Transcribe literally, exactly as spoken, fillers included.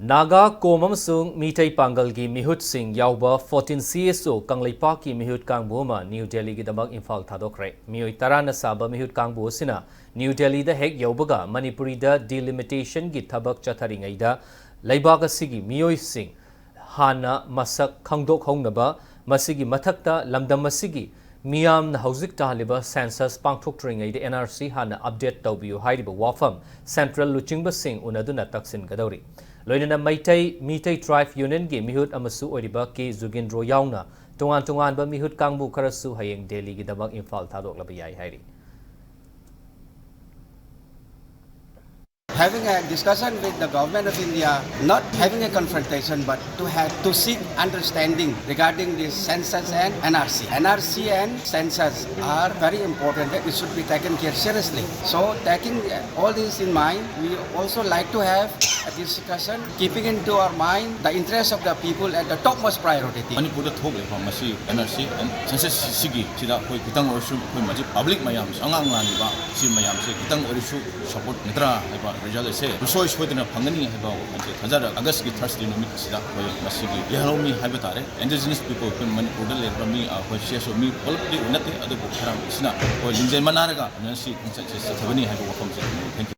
ꯅꯥꯒꯥ, ꯀꯣꯝ ꯑꯃꯁꯨꯡ ꯃꯤꯇꯩ ꯄꯥꯡꯒꯜꯒꯤ ꯃꯤꯍꯨꯠꯁꯤꯡ ꯌꯥꯎꯕ fourteen C S O ꯀꯪꯂꯩꯄꯥꯛꯀꯤ ꯃꯤꯍꯨꯠ ꯀꯥꯡꯕꯨ ꯑꯃ ꯅ꯭ꯌꯨ ꯗꯦꯜꯂꯤꯒꯤꯗꯃꯛ ꯏꯝꯐꯥꯜ ꯊꯥꯗꯣꯛꯈ꯭ꯔꯦ꯫ ꯃꯤꯑꯣꯏ ꯇꯔꯥꯅ ꯁꯥꯕ ꯃꯤꯍꯨꯠ ꯀꯥꯡꯕꯨ ꯑꯁꯤꯅ ꯅ꯭ꯌꯨ ꯗꯦꯜꯂꯤꯗ ꯍꯦꯛ ꯌꯧꯕꯒ ꯃꯅꯤꯄꯨꯔꯤꯗ delimitation ꯒꯤ ꯊꯕꯛ ꯆꯠꯊꯔꯤꯉꯩꯗ ꯂꯩꯕꯥꯛ ꯑꯁꯤꯒꯤ ꯃꯤꯑꯣꯏꯁꯤꯡ ꯍꯥꯟꯅ ꯃꯁꯛ ꯈꯪꯗꯣꯛꯍꯧꯅꯕ, ꯃꯁꯤꯒꯤ ꯃꯊꯛꯇ ꯂꯝꯗꯝ ꯑꯁꯤꯒꯤ ꯃꯤꯌꯥꯝꯅ ꯍꯧꯖꯤꯛ ꯇꯥꯍꯜꯂꯤꯕ census ꯄꯥꯡꯊꯣꯛꯇ꯭ꯔꯤꯉꯩꯗ N R C ꯍꯥꯟꯅ update ꯇꯧꯕꯤꯌꯨ ꯍꯥꯏꯔꯤꯕ ꯋꯥꯐꯝ central ꯂꯨꯆꯤꯡꯕꯁꯤꯡ ꯎꯅꯗꯨꯅ ꯇꯛꯁꯤꯟꯒꯗꯧꯔꯤ꯫ ꯂꯣꯏꯅꯅ ꯃꯩꯇꯩ, ꯃꯤꯇꯩ Tribe Union ꯒꯤ ꯃꯤꯍꯨꯠ ꯑꯃꯁꯨ ꯑꯣꯏꯔꯤꯕ ꯀꯦ ꯖꯨꯒꯤꯟꯗ꯭ꯔꯣ ꯌꯥꯎꯅ ꯇꯣꯉꯥꯟ ꯇꯣꯉꯥꯟꯕ ꯃꯤꯍꯨꯠ ꯀꯥꯡꯕꯨ ꯈꯔꯁꯨ ꯍꯌꯦꯡ ꯗꯦꯜꯂꯤꯒꯤꯗꯃꯛ ꯏꯝꯐꯥꯜ ꯊꯥꯗꯣꯛꯂꯕ ꯌꯥꯏ ꯍꯥꯏꯔꯤ꯫ Having a discussion with the Government of India, not having a confrontation, but to have, to seek understanding regarding this census and N R C. N R C and census are very important. It should be taken care seriously. So, taking, uh, all this in mind, we also like to have a discussion, keeping into our mind the interest of the people at the topmost priority. ꯃꯅꯤꯄꯨꯔꯗ ꯊꯣꯛꯂꯤꯕ ꯃꯁꯤ N R C and census ꯁꯤꯒꯤ ꯁꯤꯗ ꯑꯩꯈꯣꯏ ꯈꯤꯇꯪ ꯑꯣꯏꯔꯁꯨ ꯑꯩꯈꯣꯏ ꯃꯁꯤ public ꯃꯌꯥꯝꯁꯨ, ꯑꯉꯥꯡ ꯂꯥꯡꯂꯤꯕ ꯁꯤ ꯃꯌꯥꯝꯁꯦ ꯈꯤꯇꯪ ꯑꯣꯏꯔꯁꯨ support ꯅꯠꯇ꯭ꯔꯥ ꯍꯥꯏꯕ result ꯑꯁꯦ ꯁꯨꯡꯁꯣꯏ ꯁꯣꯏꯗꯅ ꯐꯪꯒꯅꯤ ꯍꯥꯏꯕ ꯋꯥꯈꯜꯁꯦ ꯊꯥꯖꯔꯒ August ꯀꯤ Thursday ꯅꯨꯃꯤꯠ ꯑꯁꯤꯗ ꯑꯩꯈꯣꯏ ꯃꯁꯤꯒꯤ ꯌꯦꯜꯍꯧꯃꯤ ꯍꯥꯏꯕ ꯇꯥꯔꯦ꯫ Indigenous people, ꯑꯩꯈꯣꯏ ꯃꯅꯤꯄꯨꯔꯗ ꯂꯩꯔꯤꯕ ꯃꯤ, ꯑꯩꯈꯣꯏ C S O ꯃꯤ ꯄꯨꯂꯞꯇꯤ ꯅꯠꯇꯦ, ꯑꯗꯨꯕꯨ ꯈꯔ ꯑꯃꯁꯤꯅ ꯑꯩꯈꯣꯏ ꯂꯤꯡꯖꯦꯜ ꯃꯥꯟꯅꯔꯒ ꯉꯁꯤ ꯈꯣꯡꯆꯠꯁꯦ ꯆꯠꯊꯕꯅꯤ ꯍꯥꯏꯕ ꯋꯥꯐꯝꯁꯦ꯫ Thank you꯫